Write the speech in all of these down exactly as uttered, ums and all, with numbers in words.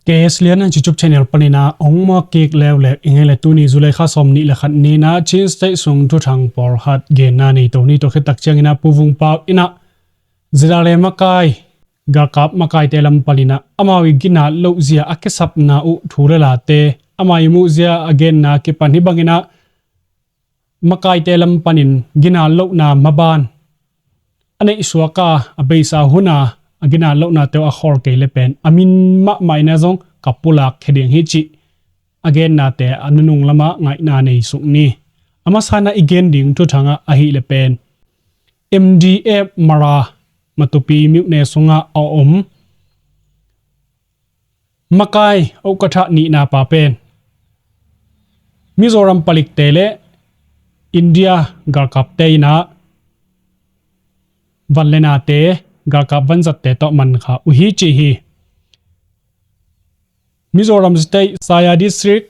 K S Lian YouTube channel panin ah hong muak kik leuleu ing ei. Le tuni July kha sawm nih le khat ni-in ah Chin State sung thuthang pawlkhat genna nei to ni. Tua khit tak ciangin ah Pu Vung Pau in ah ZRA makai, galkap makaite lam panin ah amau i ginat lohzia, a kisapna uh thu le late, amau i muhzia a genna kipan hi bangin ah makaite lam panin ginat lohna maban a neihsuak a, a beisa hun a, a ginat lohnate uh a khawl kei le pen a min mahmah in ah zong ka pulak khia ding hi cih a gennate a nunung lamah ngaihna nei suk ni. A masa-in ah i gen ding thuthang ah ahih le pen M D F Mara, Matupi myone sungah a om makai okatha nihna pa pen Mizoram palikte le India galkapte in ah vanlenate, galkap vanzatte tawh mankha uh hi ci hi. Mizoram State, Saya District,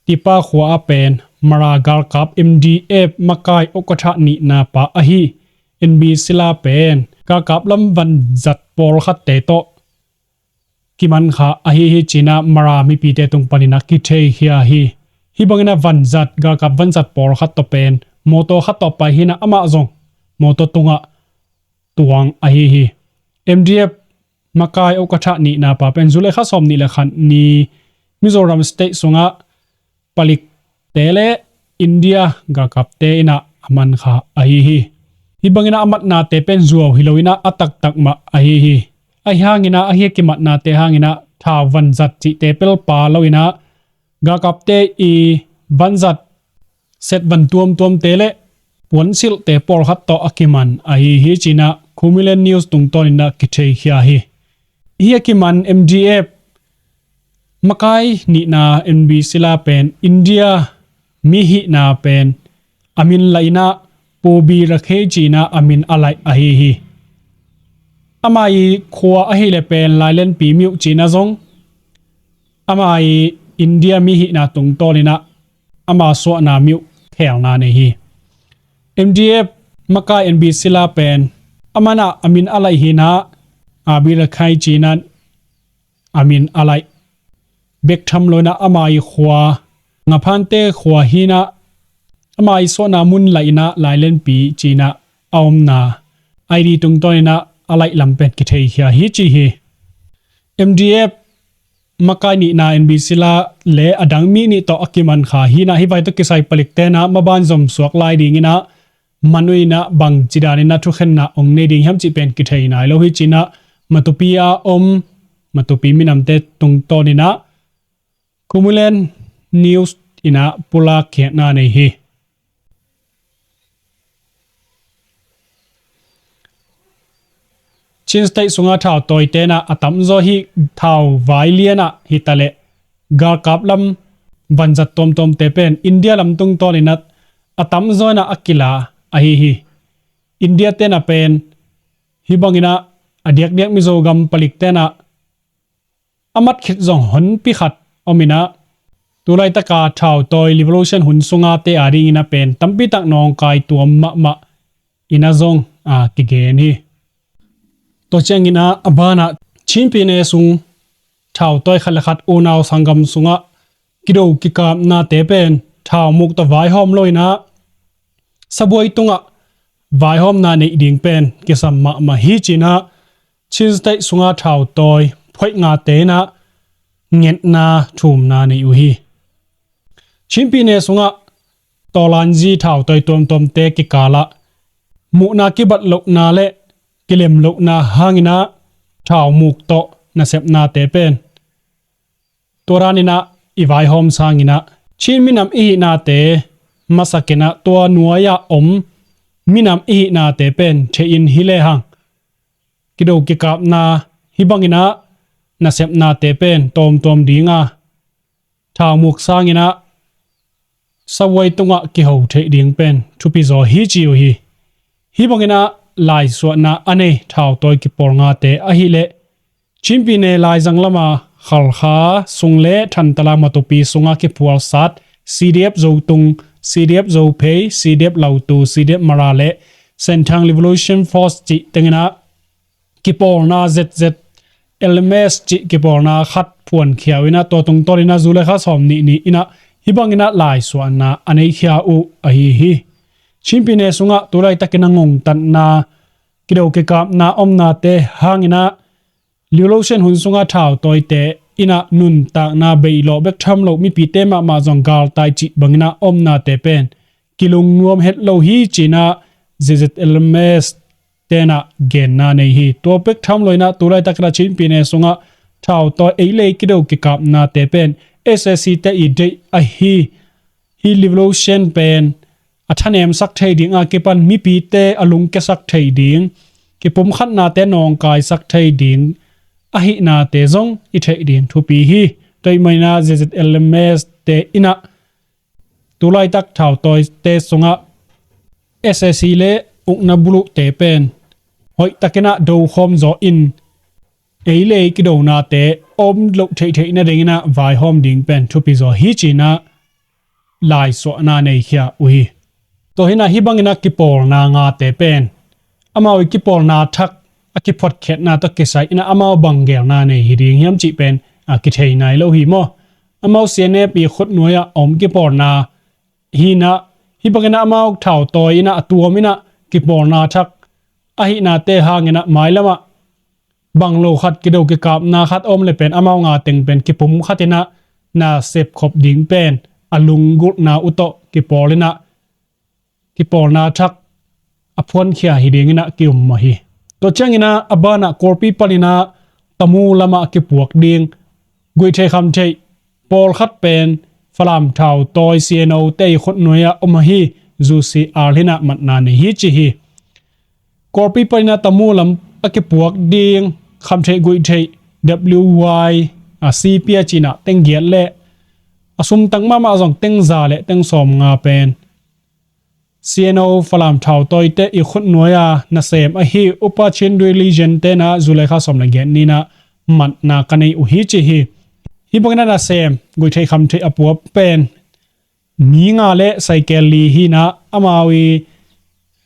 Tipa khua a pen Mara galkap M D F makai okatha nihna pa ahi N B Sila pen galkap lam vanzat pawlkhatte tawh kimankha ahi hi ci-in ah Mara mipite tung panin ah kitheikhia hi. Hi bangin ah vanzat, galkap vanzat pawlkhat tawh pen mawtaw khat tawh pai hi-in ah amah zong mawtaw tungah tuang ahi hi. M D F makai okatha nihna pa pen July kha sawm nih le khat ni Mizoram State sungah palikte le India galkapte in ah a mankha ahi hi. Hi bangin ah a matnate pen zuau hi lo-in ah a taktak mah ahi hi. Ahi hangin ah, ahi a kimatnate hangin ah thau vanzat cihte pelpa lo-in ah galkapte i vanzat set van tuamtuamte le puansilhte pawlkhat tawh a kiman ahi hi ci-in ah Khumi Land News tungtawnin ah kitheikhia hi. Hi a kiman M D F makai nihna N B Sila pen India mi hihna pen a min laih in ah Pu Bira Khei ci-in ah a min a laih ahi hi. Ama i khua ahih le pen Lailenpi myo ci-in ah zong ama i India mi hihna tungtawnin ah ama suahna myo khelna nei hi. M D F makai N B Sila pen aman ah a min a laih hi-in ah, a, Bira Khei ci-in ah a min a laih. Bek tham lo-in ah ama i khua Ngaphante khua hi-in ah ama i suahna mun laih in ah Lailenpi ci-in ah a omna I D tungtawnin ah a laih lam pen kitheikhia hi ci hi. M D F makai nihna N B Sila le a dang mi nih tawh a kimankha hi-in ah, hi vai tawh kisai palikte in ah maban zomsuak lai dingin ah man uh in ah bangci danin ah thukhenna hong nei ding hiam cih pen kithei nai lo hi ci-in ah Matupi a om Matupi minamte tungtawnin ah Khumi Land News in ah pulak khiatna nei hi. Chin State sungah thautawite in ah a tamzaw hi, thau vai lian ah hi ta leh galkap lam vanzat tuamtuamte pen India lam tungtawnin ah a tamzaw in ah a kila ahi hi. India-te in ah pen hi bangin ah a diakdiak Mizo gam palikte in ah a mat khit zong honpi khat om in ah, tu laitaka thautawi revolution hun sunga te adingin ah pen tampi tak nawngkai tuam mahmah in ah zong, a, kigen hi. Tua ciangin ah a banah Chin pyine sung thautawi khat le khat unau sanggam sungah kido kikapnate pen thaumuk tawh vaihawm lo-in ah sabuai tungah vaihawmna neih ding pen kisam mahmah hi ci-in ah Chin State sunga thautawi phoih ngate in ah ngetna thumna nei uh hi. Chin pyine sungah tawlanzi thautawi tuamtuamte kikalah muhna kibat lohna le kilem lohna hangin ah thaumuk tawh nasepnate pen tua danin ah i vaihawm sangin ah Chin minam i hihnate masakin ah tua nuai-ah om minam i hihnate pen theih in hi lehang kido kikapna hi bangin ah nasepnate pen tawmtawm ding a, thaumuk sangin ah sabuai tungah kiho theih ding pen thupi zaw hi ci uh hi. Hi bangin ah laisuahna a nei thautawi kipawl ngate ahih leh Chin pyine laizang lama Khalkha sung le Thantala Matupi sunga kiphualsat C D F Zotung, C D F Zophei, C D F Lautu, C D F Mara le Senthang Revolution Force cih tengin ah kipawlna zetzet L M S cih kipawlna khat phuankhia uh inah, tua tungtawn inah July kha sawm nih ni inah hih bang inah laisuahna a neikhia uh ahi hi. Chin pyine sungah tu laitakin a ngongtatna, kido kikapna omnate hang inah Liu Lo Shen hun sunga thautawite inah nuntakna beilawh bek tham lo mipite mahmah zong galtai cih bang inah omnate pen kilungnuam het lo hi ci inah Z Z L M S tenah genna nei hi. Tua bek tham lo inah tu laitak inah Chin pyine sungah thautawi eilei kido kikapnate pen S A C te i deih ahi hi. Liu Lo Shen pen a thanemsak thei ding a kipan mipite a lungkiasak thei ding, kipumkhatnate nawngkaisak thei ding ahihnate zong i theih ding thupi hi. Tua ahih manin ah Z Z L M S te inah tu laitak thautawite sungah S A C le ukna buluhte pen hoihtakin ah dokhawm zaw in eilei kidonate om loh theihtheih nading inah vaihawm ding pen thupi zaw hi ci inah laisuahna neikhia uh hi. Tua hi inah hih bang inah kipawlna ngate pen amau i kipawlna thak a kiphuatkhiatna tawh kisai inah amau bang geelna nei hi ding hiam cih pen a kithei nai lo hi maw? Amau C N F i khutnuai ah a om kipawlna hi inah, hih bang inah amau thautawi inah a tuam inah kipawlna thak ahihnate hang inah mailam ah bang lo khat kido kikapna khat a om le pen amau nga teng pen kipumkhat inah na sepkhop ding pen a lunggulhna uh tawh kipawl inah kipawlna thak a phuankhia hi ding inah ki-um mah hi. Tua ciang inah a banah Kawlpi pan inah Tamu lamah a kipuak ding guihtheih khamtheih pawlkhat pen Falam thautawi C N O te i khutnuai ah om ahi Zu Si Al hi inah matna nei hi ci hi. Kawlpi pan inah Tamu lam a kipuak ding khamtheih guihtheih W Y a C P a ci inah teng giat le a sumtang mahmah zong teng za le teng sawmnga pen C N O Falam thautawite i khutnuai a nasem ahi Upa Chin Dui Lijen tenah July kha sawm le giat ni inah matna ka nei uh hi ci hi. Hih bang inah nasem guihtheih khamtheih a puak pen mi nga le saikel li hi inah amau i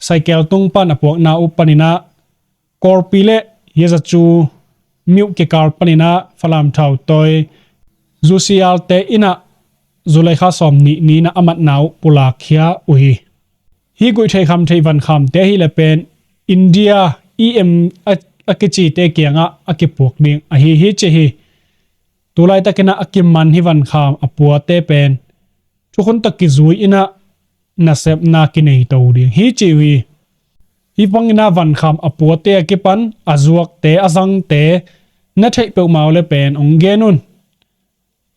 saikel tung pan a puakna uh pan inah Kawlpi le Yezacu myo kikal pan inah Falam thautawi Zu Si Al te inah July kha sawm nih ni inah a matna uh pulakkhia uh hi. Hih guihtheih khamtheih vankhamte ahih le pen India E M a, a kicite kiangah a kipuak ding ahi hi ci hi. Tu laitakin ah a kiman hih vankham a puate pen thukhun tawh kizui inah nasepna kinei to ding hi ci uh hi. Hih bang inah vankham a puate a kipan a zuakte a zangte na theih peuhmah uh le pen ong gen un.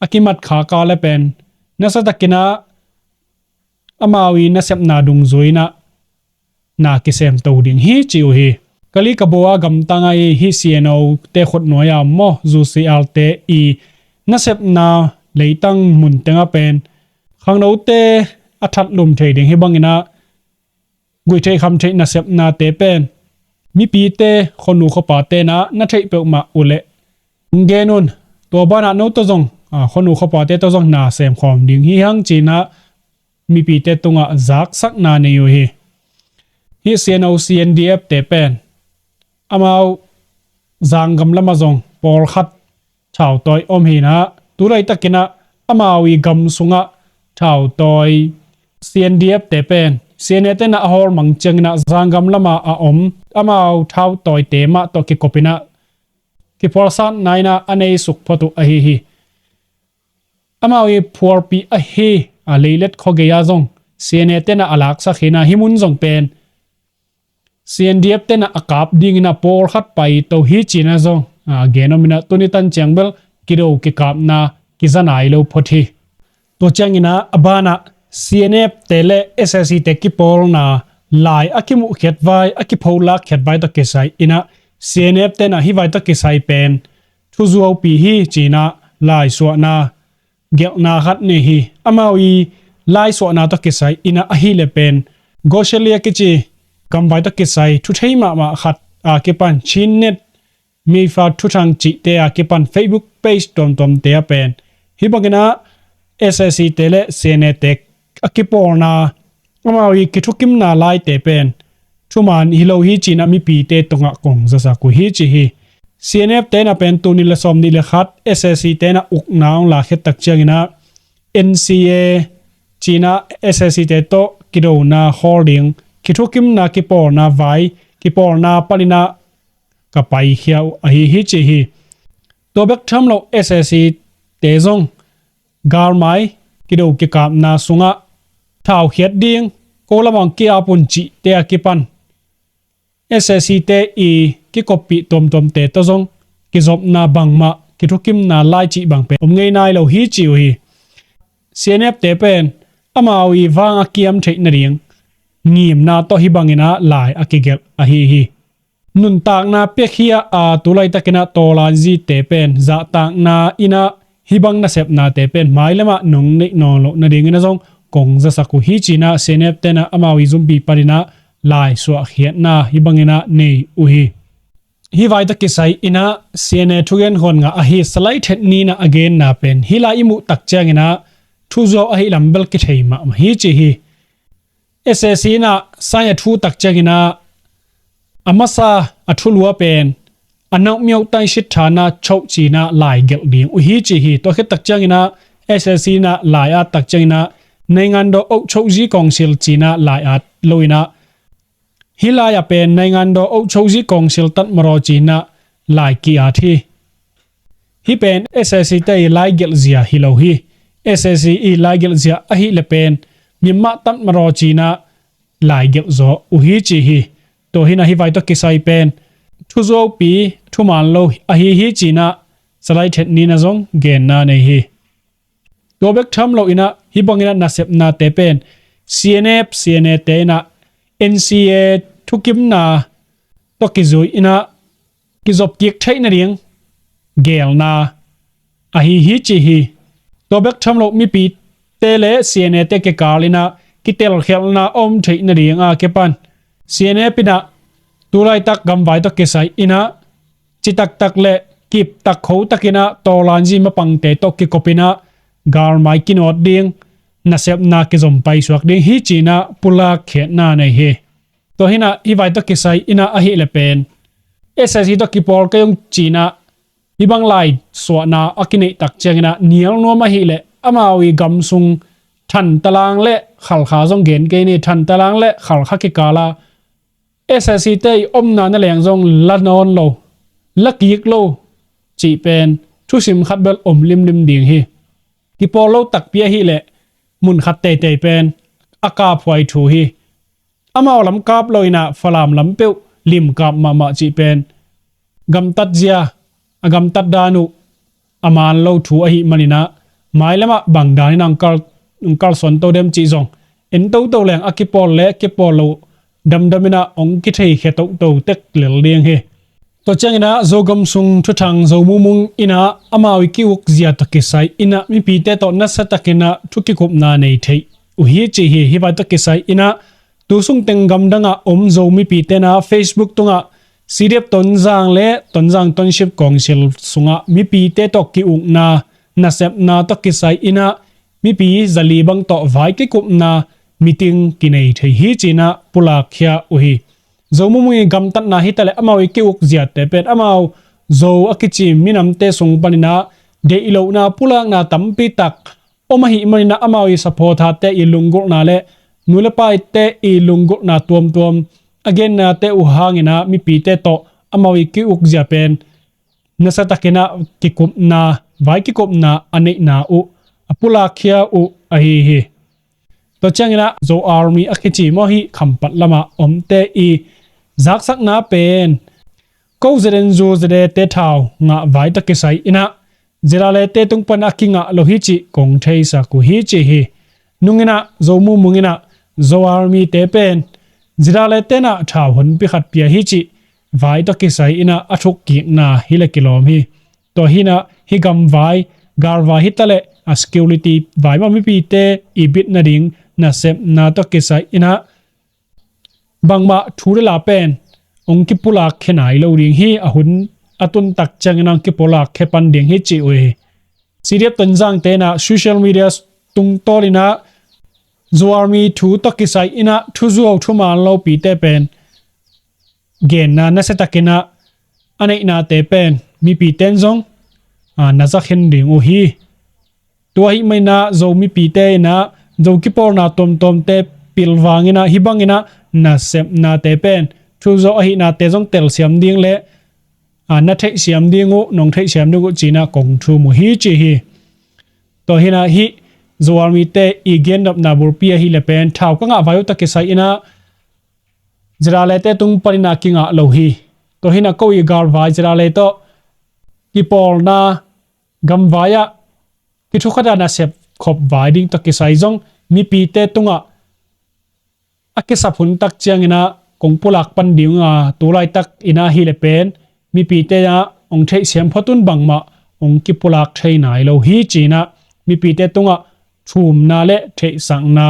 A kimat khak a le pen nasa takin ah amau i nasepna dungzui inah na kisem to ding hi ci uh hi. Kali Kabaw a gamtang a i hih C N O te khutnuai a maw Zu Si Al te i nasepna leitang mun teng ah pen khangnote a that lum thei ding hih bang inah guihtheih khamtheih nasepnate pen mipite khuanu khuapate na na theih peuhmah uh leh ong gen un. Tua banah no tawh zong a, khuanu khuapate tawh zong na semkhawm ding hi hang ci inah mipite tungah zaksakna nei uh hi. Hih C N O C N D F te pen amau zanggam lamah zong pawlkhat thautawi om hi inah tu laitakin ah amau i gam sungah thautawi C N D F te pen C N A te inah a hawlmang ciang inah zanggam lamah a om amau thautawite mah tawh kikop inah kiphualsatna inah a nei suk phot uh ahi hi. Amau i phualpi ahi a leilet khuagei ah zong C N A te inah a laksak hi inah hih mun zong pen C N D F te inah a kap ding inah pawlkhat pai to hi ci inah zong a gen om inah tuni tan ciang bel kido kikapna kiza nai lo phot hi. Tua ciang inah a banah C N F te le S A C te kipawlna lai a kimuhkhiat vai a kipholak khiat vai tawh kisai inah C N F te inah hih vai tawh kisai pen thuzuaupi hi ci inah laisuahna gelhna khat nei hi. Amau i laisuahna tawh kisai inah ahih le pen Goshalia kici gamvai tawh kisai thuthei mahmah khat a kipan Chin Net Meifar Thuthang cihte a kipan Facebook page tuamtuamte ah pen hih bang inah S A C te le C N A te a kipawlna amau i kithukimna laite pen thuman hi lo hi ci inah mipite tungah kong zasak uh hi ci hi. C N F te na pen tul nih le sawm nih le khat S A C te na ukna hong lakkhiat tak ciangin ah N C A ci-in ah S A C te tawh kidona khawl ding kithukimna kipawlna vai kipawlna panin ah ka paikhia uh ahi hi ci hi. Tua bek tham lo S A C te zong galmai kido kikapna sungah thaukhiat ding ko lamah hong ki-ap un cihte a kipan S A C te i kikoppih tuamtuamte tawh zong kizopna bangmah kithukimna lai cih bang pen om ngei nai lo hi ci uh hi. C N F te pen amau i vang a kiam theih nading ngimna tawh hih bangin ah lai a kigelh ahi hi. Nuntakna piakhia a tu laitakin ah tawlanzite pen zahtakna in ah hih bang nasepnate pen mailamah nong neih nawn loh nadingin ah zong kong zasak uh hi ci-in ah C N F te na amau i zumpi panin ah lai suahkhiatna hih bangin ah nei uh hi. Hih vai tawh kisai in ah C N A thugen huan ngah ahi Salai Thet Ni in ah a genna pen hih lai i muh tak ciangin ah thuzuau ahi lam bel kithei mahmah hi ci hi. S A C in ah sai a thu tak ciangin ah a masa a thulua pen a naupmiau taisitthana choh ci-in ah lai gelh ding uh hi ci hi. Tua khit tak ciangin ah S A C in ah lai at tak ciangin ah naingan daw oh choh zi kongsil ci-in ah lai at lo in ah hih lai-ah pen naingan daw oh choh zi kongsil tatmaraw ci-in ah lai ki-at hi. Hih pen S A C te i lai gelhzia hi lo hi. S A C i lai gelhzia ahih leh pen mimah tatmaraw ci-in ah lai gelh zaw uh hi ci hi. Tua hi-in ah hih vai tawh kisai pen thuzuaupi thuman lo ahi hi ci-in ah Salai Thet Ni in ah zong genna nei hi. Tua bek tham lo in ah hih bangin ah nasepnate pen C N F, C N A te in ah N C A thukimna tawh kizui in ah kizop kik theih nading gelna ahi hi ci hi. Tua bek tham lo mipite le C N A te kikal in ah kitelkhialhna a om theih nading a kipan C N F in ah tu laitak gamvai tawh kisai in ah citaktak le kiptak khotakin ah tawlanzi mapangte tawh kikop in ah galmai kinawt ding nasepna kizom paisuak ding hi ci-in ah pulak khiatna nei hi. Tua hi-in ah hih vai tawh kisai in ah ahih leh pen S A C tawh kipawl kei ung ci-in ah hih bang lai suahna a kineih tak ciangin ah nial nuam ahih leh amau i gam sung Thantalang le Khalkha zong gen kei ni. Thantalang le Khalkha kikal ah S A C te i omna na leng zong la nawn lo, la kik lo cih pen thusim khat bel om limlim ding hi. Kipawl lo takpi ahih leh mun khat teitei pen a kaphuai thu hi. Amau lam kap lo in ah Falam lam peuh lim kap mahmah cih pen gamtat zia, a gamtat dan uh a man lo thu ahih manin ah mailam ah bang dan in ah hong kal, hong kalsuan to dem cih zong en toto leng a kipawl le kipawl lo damdam in ah hong kitheikhia toto tek lel ding hi. Tua ciangin ah Zogam sung thuthang Zo Mumung in ah amau i ki-ukzia tawh kisai in ah mipite tawh nasatakin ah thu kikupna nei theih uh hi ci hi. Hih vai tawh kisai in ah tu sung teng gamdang ah om Zo mipite in ah Facebook tungah C D F Tonzang le Tonzang Township Council sungah mipite tawh ki-ukna nasepna tawh kisai in ah mipi zali bang tawh vai kikupna meeting kinei thei hi ci-in ah pulakkhia uh hi. Zo Mumung i gamtatna hi ta leh amau i ki-ukziate pen amau Zo a kici minamte sung panin ah deih lohna pulakna tampi tak om ahih manin ah amau i supporterte i lunggulhna le nu le paite i lunggulhna tuamtuam a gennate uh hangin ah mipite tawh amau i ki-ukzia pen nasatakin ah kikupna, vai kikupna a neihna uh a pulakkhia uh ahi hi. Tua ciangin ah Zo Army a kici maw, hih Khampat lamah omte i zaksakna pen ko Z N U Z A te thau ngah vai tawh kisai in ah Z R A te tung pan a kingah lo hi cih kong theisak uh hi ci hi. Nung in ah Zo Mumung in ah Zo Army te pen Z R A te in ah thau honpi khat pia hi cih vai tawh kisai in ah a thukkikna hi leh kilawm hi. Tua hi-in ah hih gamvai, galvai hi ta leh a security vai mah mipite i bit nading nasepna tawh kisai in ah bangmah thu le la pen hong kipulakkhia nai lo ding hi. A hun a tun tak ciangin ah hong kipulakkhia pan ding hi ci uh hi. C D F Tonzang te in ah social media tungtawl in ah Zo Army thu tawh kisai in ah thuzuau thuman lopite pen genna nasiatakin ah a neihnate pen mipite in zong, aa, na zakhen ding uh hi. Tua ahih manin ah Zo mipite in ah Zo kipawlna tuamtuamte pilvang in ah hih bangin ah nasepnate pen thu zawh ahihnate zong telsiam ding le, aa, na theihsiam ding uh, nong theihsiam ding uh ci-in ah kong thum uh hi ci hi. Tua hi-in ah hih Zo mite i gennopna bulpi ahih leh pen thau ka ngah vai uh tawh kisai in ah ZRA-te tung panin ah kingah lo hi. Tua hi-in ah ko i galvai ZRA tawh kipawlna gamvai ah kithukhat a nasep khop vai ding tawh kisai zong mipite tungah a kisap hun tak ciangin ah kong pulak pan ding uh a, tu laitak in ah ahih leh pen mipite in ah hong theihsiam phot un, bangmah hong kipulak thei nai lo hi ci-in ah mipite tungah thumna le theihsakna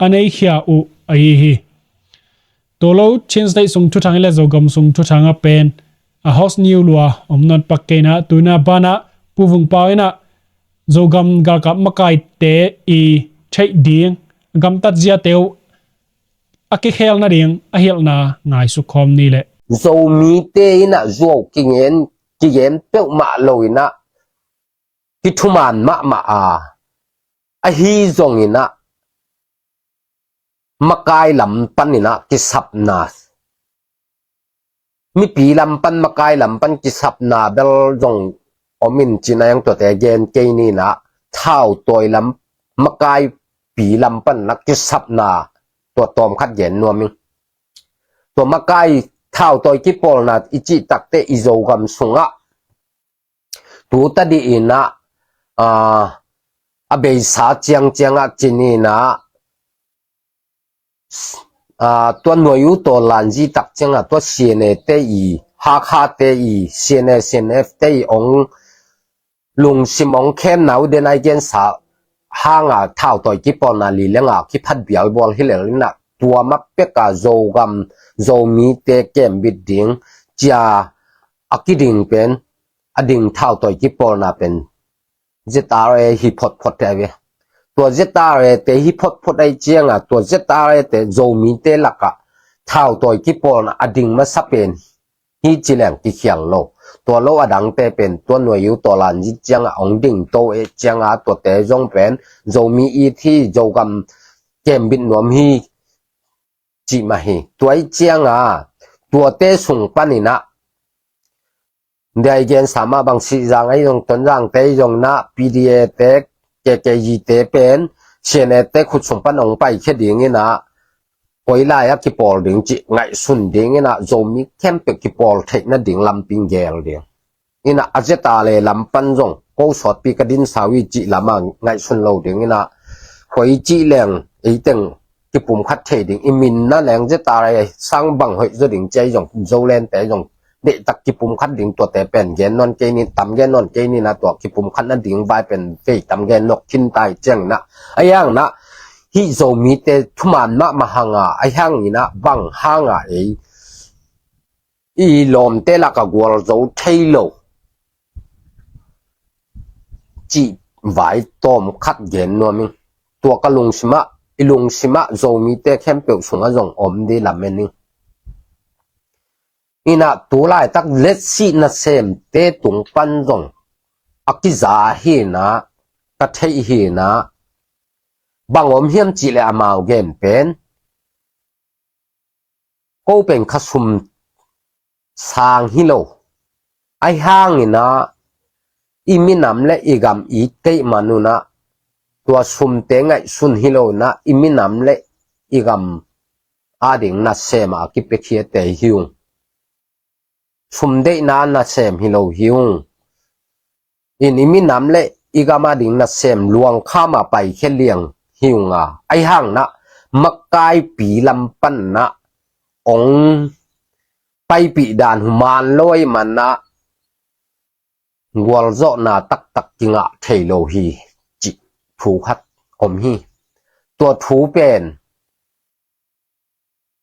a neikhia uh ahi hi. Tua lo Chin State sung thuthang hi le Zogam sung thuthang ah pen a host ni uh lua om nawn pak kei in ah, tu-in ah banah Pu Vung Pau in ah Zogam galkap makaite i theih ding, gamtat ziate uh a kikhel nading a hilhna ngaihsut khawm ni leh. Zomite in ah zuau kigen, kigen peuhmah lo in ah kithuman mahmah a, ahi zongin ah makai lam panin ah kisapna, mipi lam pan makai lam pan kisapna bel zong om in ci-in ah, tuate gen kei ni in ah, thautawi lam, makaipi lam pan in ah kisapna tua tawmkhat gen nuam ing. Tua makai thautawi kipawlna i cih takteh i Zogam sungah tu tadih in ah, aa, a beisa ciangciang ah ci ni in ah, aa, tua nuai uh tawlan zi tak ciangah tua CNA-te i, Hakha-te i, CNA, CNF-te i hong lungsim hong khemna uh, den a i gensa hangah thautawi kipawlna li le nga kiphat bialbual hi lel in ah, tua mah pek a Zogam, Zomite kembit ding ci-a a kiding pen, a ding thautawi kipawlna pen ZRA hi photphot te a ve. Tua ZRA-te hi photphot ahih ciangah tua ZRA-te Zomite lakah thautawi kipawlna a ding masa pen hi ci leng kikhial lo. Tua lo a dangte pen tua nuai uh tawlan zi ciangah hong ding to ahih ciangah tuate zong pen Zomi it hi, Zogam kembit nuam hi cih mah hi. Tua ahih ciangah tuate sung panin ah, dia i gensa mah bang Sihzang ahi zong, Tonzangte ahi zong in ah, PDA-te, KKG-te pen CNA-te khut sung pan hong paikhia ding in ah, koi lai-ah kipawl ding cih ngaihsun ding in ah, Zomi khempeuh kipawl theih nading lampi gel ding in ah, a ZRA lam pan zong ko sawtpi ka dinsa uh hi cih lamah ngaihsun lo ding in ah, koi cih leng eiteng kipumkhat thei ding, i min na leng ZRA sang bang hoih zaw ding ci a, i zong Zolandte zong deihtak kipumkhat ding, tuate pen gen nawn kei ni, tam gen nawn kei ni in ah, tua kipumkhat nading vai pen vei tam gen nawk khin ta ahih ciangin ah, ahi hangin ah hih Zomite thuman mahmah hang a, ahi hangin ah bang hang a ei i lawmte lakah gualzo thei lo cih vai tawmkhat gen nuam ing. Tua ka lungsimah, i lungsimah Zomite khempeuh sungah zong om ding lamen ing. In ah tu laitak letsih nasemte tung pan zong a kiza hi in ah, ka theih hi in ah, bang om hiam cih leh amau gen pen, ko pen kha sum sang hi lo. Ahi hangin ah i minam le i gam i it kei man un ah, tua sumte ngaihsun hi lo in ah, i minam le i gam ading nasem a kipiakhiate hi ung. Sum deihna nasem hi lo hi ung. In i minam le i gam ading nasem luang kham a paikhia liang hi ung a, ahi hangin ah makaipi lam pan in ah hong paipih dan human lo ahih man ah gualzawhna taktak kingah thei lo hi cih thu khat om hi. Tua thu pen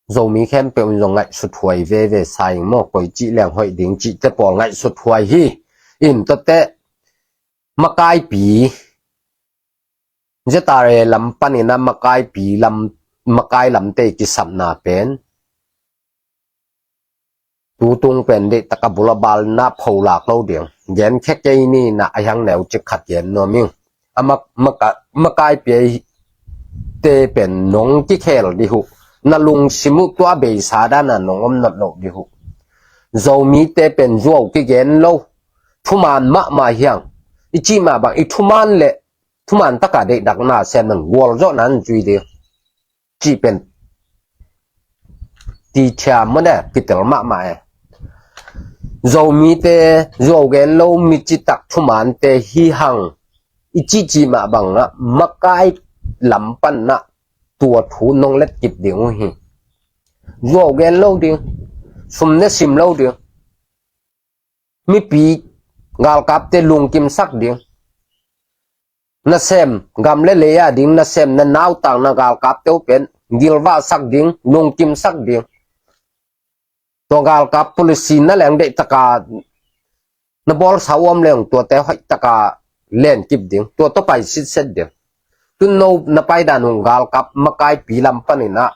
Zomi khempeuh in zong ngaihsut huai veve sa ing maw, koi cih leng hoih ding cihte pawl ngaihsut huai hi. In tuate makaipi, ZRA lam panin ah makaipi lam, makai lamte kisapna pen Tutung pen deihtak a bul a bal na pholak lo ding. Gen khe kei ni na a hiang neu cik khat gen nuam ing. A mak-, maka-, makaipi te pen nong kikhel dih uh. Na lungsim uh tua beisa dan a nong om nat lo dih uh. Zomite pen zuau kigen lo. Thuman mahmah hiang. I cih mah bang i thuman le thuman taka deihdak na sem nang gualzawh nan zui dih. Cih pen ti thiam mawh ne, kitel mahmah e. Zomite zuau gen lo, mi citak thumante hi hang i cihcih mah bangah makai lam panah tua thu nong let kip ding uh hi. Zuau gen lo ding, sum ne sim lo ding, mipi galkapte lungkimsak ding. Nasem, gam le lei a ding nasem, na nautak na galkapte uh pen gilvahsak ding, lungkimsak ding. Tua galkap policy na leng deihtaka na bawlsa uam leng tuate hoihtaka lenkip ding, tua tawh pai sitset ding. Tun no na paidan uh galkap makaipi lam paninah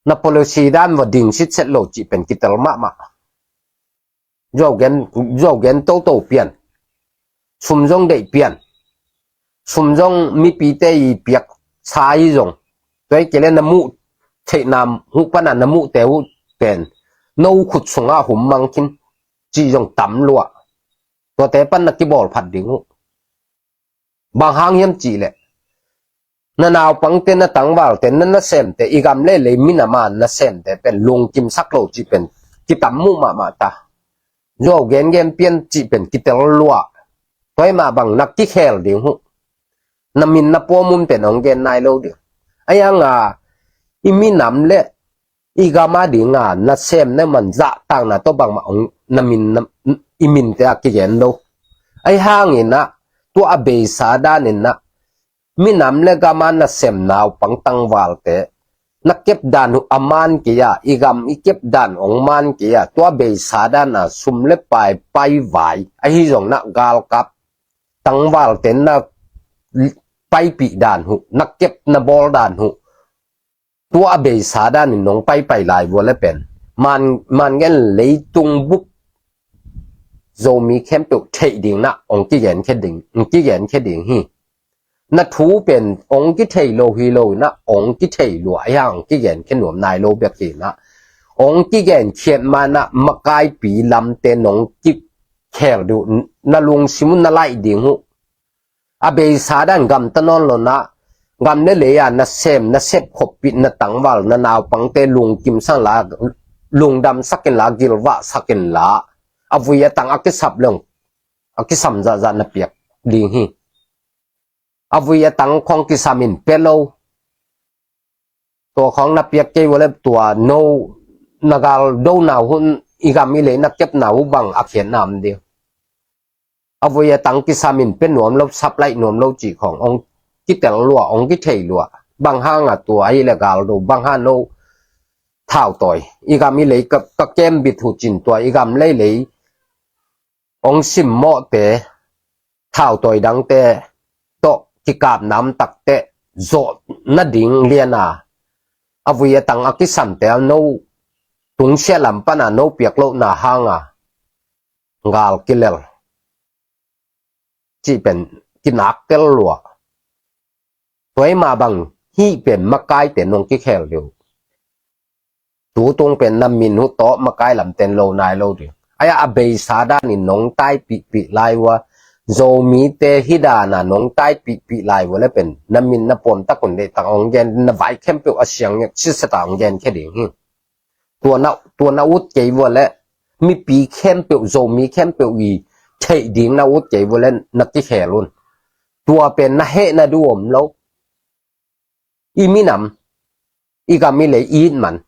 na policy dan va ding sitset lo cih pen kitel mahmah. Zuau gen, zuau gen toto pian. Sum zong deih pian. Sum zong mipite i piak sa hi zong. Tua hi kei le na muh theihna uh pana na muhte uh pen no khut sungah hum mang khin cih zong tam lua. Tuate pan na kibawl phat ding uh. Bang hang hiam cih leh na naupangte, na tangvalte, na nasemte, i gam le lei minam a nasemte pen lungkimsak lo cih pen kitam muh mahmah ta. Zuau gengen pian cih pen kitel lua. Tua hi mah bang na kikhel ding uh. Na min na puamun pen hong gen nai lo ding. A hiang a i minam le i gam a dinga nasem na man zahtakna tawh bangmah hong na min na, i minte a kigen lo. Ahi hanginah tua a beisa daninah minam le gam a nasem naupang tangvalte na kep dan uh a man kei a, i gam i kep dan hong man kei a, tua beisa dana sum le pai pai vai ahi zong na galkap tangvalte na paipih dan uh, na kep na bawl dan uh. Tua a beisa danin nong paipai lai vua le pen man, man gen leitung bup Zomi khempeuh theih ding na hong kigen khe ding, hong kigen khe ding hi. Na thu pen hong kithei lo hi lo na hong kithei lua a hiang hong kigen khe nuam nai lo bek hi na hong kigen khiat mana makaipi lamte nong kikhel dih na lungsim uh na laih ding uh. A beisa dan gamta nawn lo na gam le lei a nasem na sep khoppih na tangval na naupangte lungkimsak inla, lungdamsak inla, gilvahsak inla, a vui a tang a kisap leng a kisam zahzah na piak ding hi. A vui a tang khong kisam in pia lo. Tua khong na piak kei vua le tua no na gal do na hun i gam i lei na kep na uh bang a khiat na om ding. A vui a tang kisam in pia nuam lo, sap laih nuam lo cih khong hong kitel lua, hong kithei lua. Bang hanga tua ahi le gal do, bang hang no thau tawi. I gam i lei ka, ka kem bit uh cin tua i gam lei lei hong simmawhte, thau tawi dangte tawh kikapna om takte zawh nading liana a vui a tang a kisamte a no tungsiah lam pana no piak lohna hanga gal kilel cih pen kinak tel lua. Tua hi mah bang hih pen makaite nong kikhel dih uh. Tutung pen na min uh tawh makai lamten lo nai lo ding. Ahi a beisa danin nong taipihpih lai uh a, Zomite hih dana nong taipihpih lai uh a le pen na min na puam tak un deh tak hong gen, na vai khempeuh a siang nget sisata hong gen khe ding hi. Tua na, tua na ut kei vua le mipi khempeuh, Zomi khempeuh i theih ding na ut kei vua le na kikhel un. Tua pen na heh na duh om lo. I minam, i gam i lei i it man.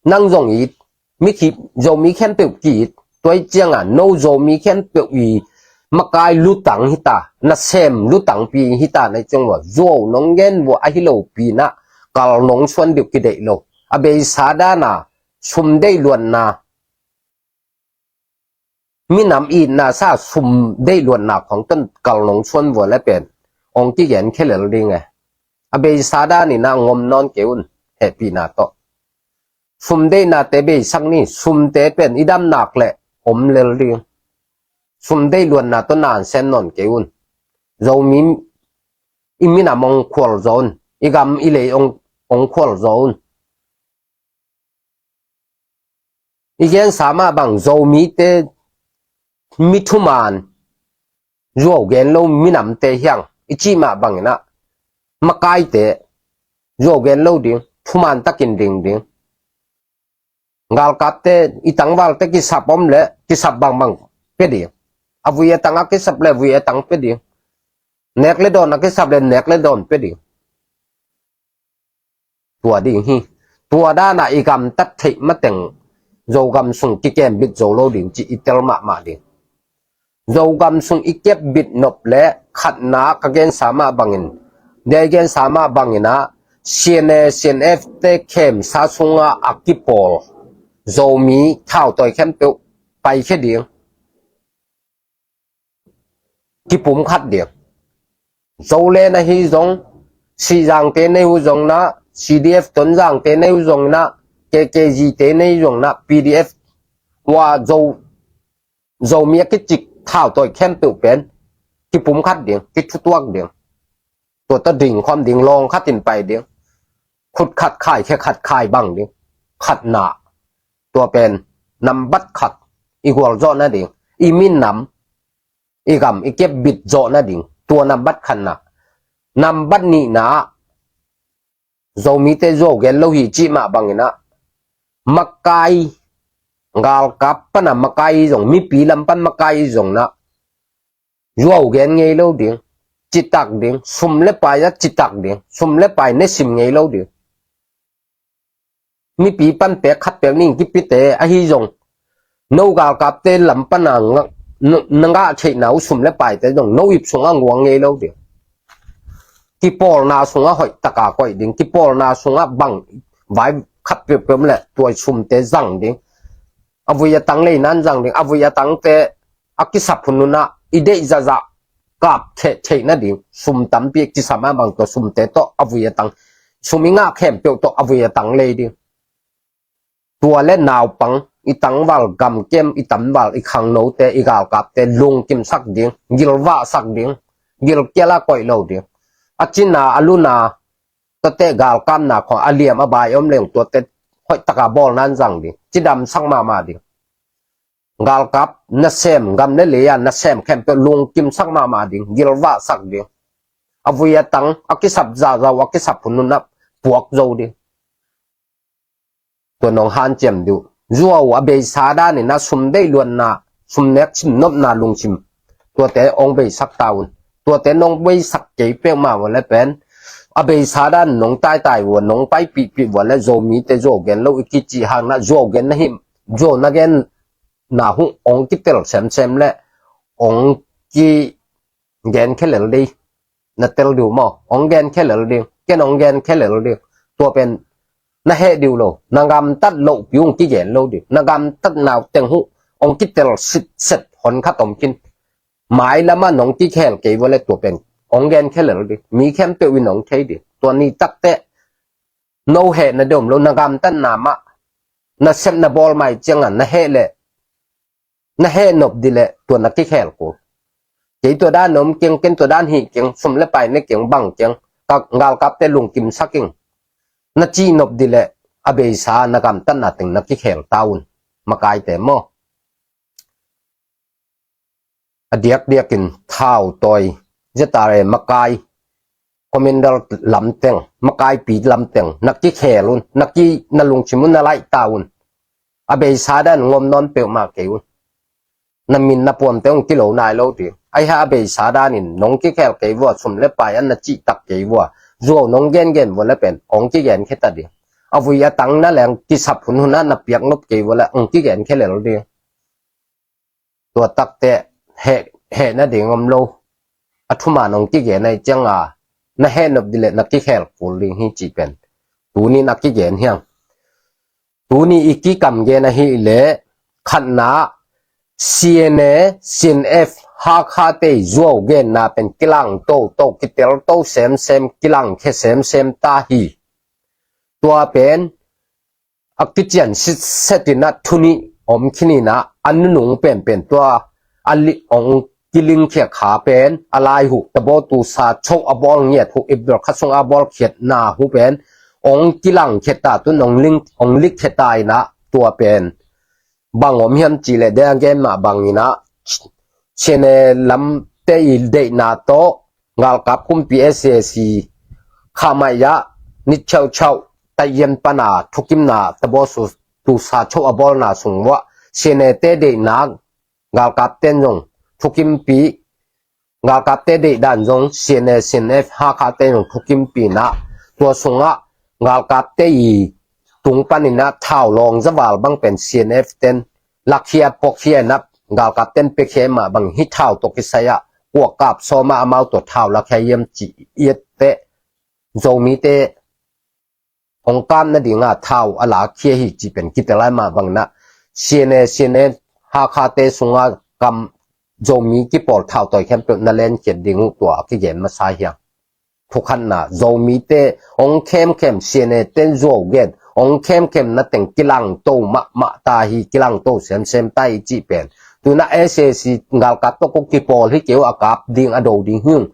Nang zong it, mi khip Zomi khempeuh ki it. Tua i cianga no Zomi khempeuh i makai lutang hita, nasem lutangpi hita na i ciang vua zuau nong gen vua ahi lopi na kal nong suan dih uh kideih lo. A beisa dana sum deih luatna, minam itna sa sum deih luatna khong ton kal nong suan vua le pen hong kigen khe lel ding e. A beisa danin a ngom nawn kei un, hehpihna tawh. Sum deihnate beisak ni, sumte pen i dam nak leh om lel ding. Sum deih luatna tawh na an sem nawn kei un. Zomi i minam ong khual zaw un. I gam i lei ong, ong khual zaw un. I gensa mah bang Zomite mi thuman, zuau gen lo minamte hiang i cih mah bangin ah, makaite zuau gen lo ding, thuman takin ding ding. Galkapte, i tangvalte kisap om leh kisap bangbang pia ding. A vui a tang a kisap leh vui a tang pia ding. Nek le dawn a kisap leh nek le dawn pia ding. Tua ding hi. Tua dan a i gamtat theih mateng Zogam sung kikembit zo lo ding cih i tel mahmah ding. Zogam sung i kepbit nop leh khatna ka gensa mah bangin, dia i gensa mah bangin ah, C N A, C N F te khemsa sungah a kipawl Zomi thautawi khempeuh paikhia ding. Kipumkhat ding. Zoland ahi zong, Sihzangte nei uh zong na, C D F Tonzangte nei uh zong na, K K Z te nei zong na, P D F, ua Zo, Zomi a kicik thautawi khempeuh pen kipumkhat ding, kithutuak ding. Tua tawh ding khawm ding, lawng khat in pai ding. Khut khat khai, khe khat khai bang ding. Khatna. Tua pen nambat khat i gualzawh nading, i minam, i gam i kepbit zawh nading, tua nambat khatna. Nambat nihna ah, Zomite zuau gen lo hi cih mah bangin ah, makai, galkap pan a makai zong, mipi lam pan makai zong na, zuau gen ngei lo ding, citak ding, sum le pai a citak ding, sum le pai ne sim ngei lo ding. Mipi pan pek khat pek ning kipite ahi zong, no galkapte lam pan a nga-, n-, na ngah theihna uh sum le paite zong no ip sungah nguang ngei lo ding. Kipawlna sungah hoih taka koih ding, kipawlna sungah bang vai khat peuhpeuh om leh tua sumte zang ding. A vui a tang lei nan zang ding, a vui a tangte a kisap hun hun ah i deih zahzah kap theh theih nading, sum tampi kisam a bang tawh sumte tawh a vui a tang, sum i ngah khempeuh tawh a vui a tang lei ding. Tua le naupang, i tangval gamkem, i tangval i khangnote, i galkapte lungkimsak ding, gilvahsak ding, gilkial a koih lo ding. A cina, a luna, tuate galkapna khong a liam a bai om leng tuate hoih taka bawl nan zang ding, cidamsak mahmah ding. Galkap nasem, gam le lei a nasem khempeuh lungkimsak mahmah ding, gilvahsak ding. A vui a tang, a kisap zahzah uh, a kisap hun hun ah puak zo ding. Tua nong hanciam dih uh. Zuau a beisa danin a sum deih luatna, sum nek sim nopna lungsim, tuate ong beisak ta un. Tuate nong beisak kei peuhmah vua le pen, a beisa dan nong taitai vua, nong paipihpih vua le Zomite zuau gen lo i kicih hang na, zuau gen na him, zuau na gen na huh ong kitel semsem le ong kigen khelel dei. Na tel diu maw? Ong gen khelel ding. Ken ong gen khelel ding. Tua pen na heh diu lo. Na gamtat lohpi ung kigen lo ding. Na gamtat nau teng huh ong kitel sitset hon khat om kin. Mai lama nong kikhel kei vua le tua pen ong gen khelel ding. Mi khempeuh in ong thei ding. Tua ni takte no heh na dom lo, na gamtat na mah, na sep na bawl mai cianga na heh le, na heh nop dih le tua na kikhel kul. Kei tua dan om keng, ken tua dan hih keng, sum le pai ne keng, bang keng, ka galkapte lungkimsak ing, na cih nop dih le a beisa na gamtatna teng na kikhel ta un. Makaite maw? A diakdiakin thau tawi, Z R A makai, commander lamteng, makaipi lamteng na kikhel un, na ki, na lungsim un na laih ta un. A beisa dan ngom nawn peuhmah kei un. Na min na puamte ong kilo nai lo ding. Aihia a beisa danin nong kikhel kei vua, sum le pai an na cihtak kei vua, zuau nong gengen vua le pen ong kigen kheta ding. A vui a tang na leng kisap hunhun a na piak nop kei vua le ong kigen khelel ding. Tua takte heh, heh nading om lo. A thuman ong kigen ahi cianga na heh nop dih le na kikhel kul ding hi cih pen tunin a kigen hiang. Tuni i kikam gen ahih le khatna, C N A, C N F, Hakha te zuau genna pen kilang toto, kitel to semsem, kilang khe semsem ta hi. Tua pen a kician sitset in ah thu nih om khin in ah a nunung penpen tua a li ong kilingkhia kha pen a lai huh tabaw tusa choh a bawl ngiat huh April kha sung a bawl khiatna huh pen ong kilangkhia ta tun ong ling ong likkhia ta in ah tua pen bang om hiam cih leh deng a gen mah bangin ah C N A lamte i deihna tawh galkap kumpi S A C kha mai ah ni chauchau taiyan pana thukimna tabaw su tusa choh a bawlna sung uah C N A te deihna galkap ten zong thukimpi galkapte deihdan zong C N A, C N F, Hakha te zong thukimpih in ah tua sungah galkapte i tung panin ah thau lawng zaval bang pen C N F ten lakhia pawkhia in ah galkapten pekhia mah bang hi thau tawh kisai ah kuah kap sawm ah amau tawh thau lakhia hiam ci i et teh Zomite hong kap nading a thau a lakhia hi cih pen kitel lai mah bangin ah C N A, C N F Hakha te sungah kam Zomi kipawl thau tawi khempeuh na lenkhiat ding uh tua a kigen masa hi hang. Thukhatna Zomite hong khemkhem C N A ten zuau gen hong khemkhem na teng kilangto mahmah ta hi, kilangto semsem ta hi cih pen tuna S A C galkap tawh ko kipawl hi kei uh a kap ding a do ding hi ung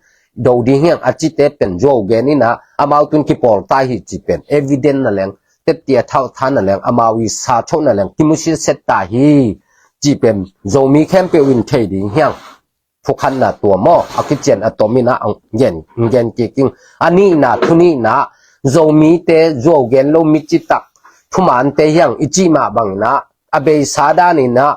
do ding hiang a cite pen zuau gen in ah amau tun kipawl ta hi cih pen evident na leng tetti a thau than na leng amau i sa choh na leng kimusil set ta hi cih pen Zomi khempeuh in thei ding hiang. Thukhatna tua maw a kician a tom in ah gen gen kiking a nihna thu nihna Zomite zuau gen lo mi citak thumante hiang i cih mah bangin ah a beisa dan in ah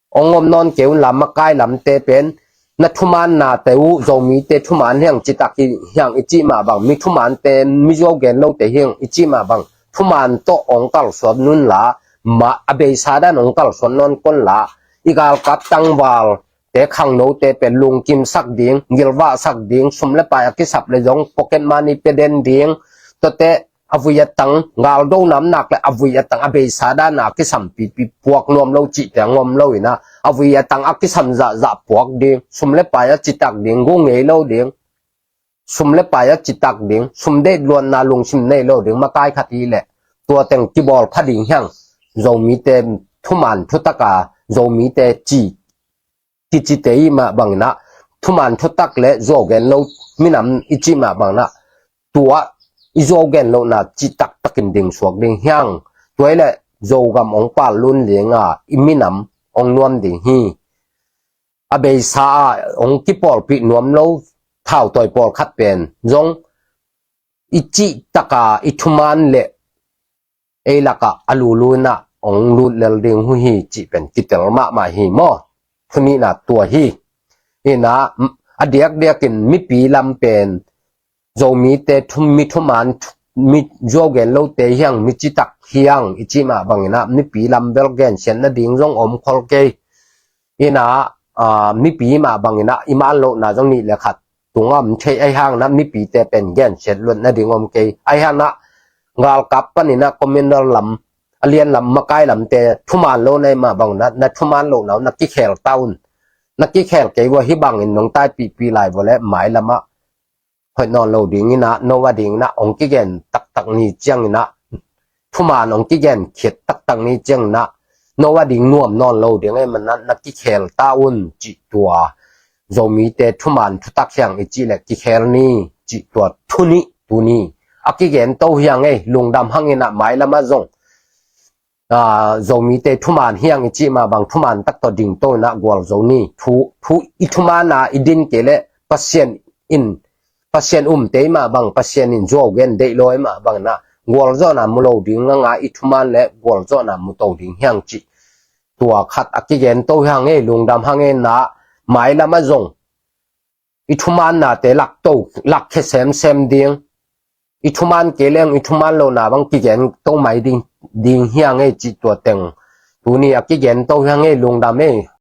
ong om nawn kei un la makai lamte pen na thumanna te uh Zomite thuman hiang citak hi hiang i cih mah bang mi thumante mi zuau gen lote hiang i cih mah bang thuman tawh ong kalsuan nun la ma a beisa dan ong kalsuan nawn kon la i galkap tangval te khangnote pen lungkimsak ding gilvahsak ding sum le pai a kisap le zong pocket money pe den ding tuate a vui a tang galdo namnak le a vui a tang a beisa dana a kisam pipi puak nuam lo cihte a ngom lo in ah a vui a tang a kisam zahzah puak ding sum le pai a citak ding gu ngei lo ding sum le pai a citak ding sum deih luanna lungsim nei lo ding makai khat hi leh tua teng kibawl kha ding hiang. Zomite thuman thutaka Zomite ci kicite i mah bangin ah thuman thutak le zuau gen lo minam i cih mah bangin ah tua i zuau gen lohna cih taktakin ding suak ding hiang. Tua i le Zogam ong pal lun ding a i minam ong nuam ding hi. A beisa a ong kipawlpih nuam lo thau tawi pawlkhat pen zong i cih taka i thuman le ei lakah a lulu in ah ong lut lel ding uh hi cih pen kitel mahmah hi maw. Thunihna tua hi. Ina a diakdiakin mipi lam pen Zomite thum mi thuman mi zuau gen lote hiang mi citak hiang i cih mah bangin ah mipi lam bel gensiat nading zong om khol kei. Ina mipi mah bangin ah i man lohna zong nih le khat tungah om thei ahi hangin ah mipite pen gensiat luat nading om kei ahi hangin ah galkap panin ah commander lam a lian lam makai lamte thuman lo na i mah bangin ah na thuman lohna uh na kikhel ta un. Na kikhel kei vua hi bangin nong taipihpih lai vua le mailamah hoih nawn lo ding in ah no a ding in ah ong kigen taktak ni ciangin ah thuman ong kigen khiat taktak ni ciangin ah no a ding nuam nawn lo ding ei man ah na kikhel ta un cih tua Zomite thuman thutak hiang i cih le kikhel ni cih tua thunih tuni a kigen to hiang ei lungdam hangin ah mailamah zong Zomite thuman hiang i cih mah bang thuman tak tawh ding to in ah gualzo ni thu thu i thuman a i din kei le Pasian in Pasian umte i mah bang Pasian in zuau gen deih lo i mah bang in ah gualzawhna mu lo ding nga nga i thuman le gualzawhna mu to ding hiang cih tua khat a kigen to hiang ei lungdam hang ei na mailamah zong i thuman nate lak to lak khe semsem ding i thuman kei leng i thuman lohna bang kigen to mai ding ding hiang ei cih tua teng tuni a kigen to hiang ei lungdam ei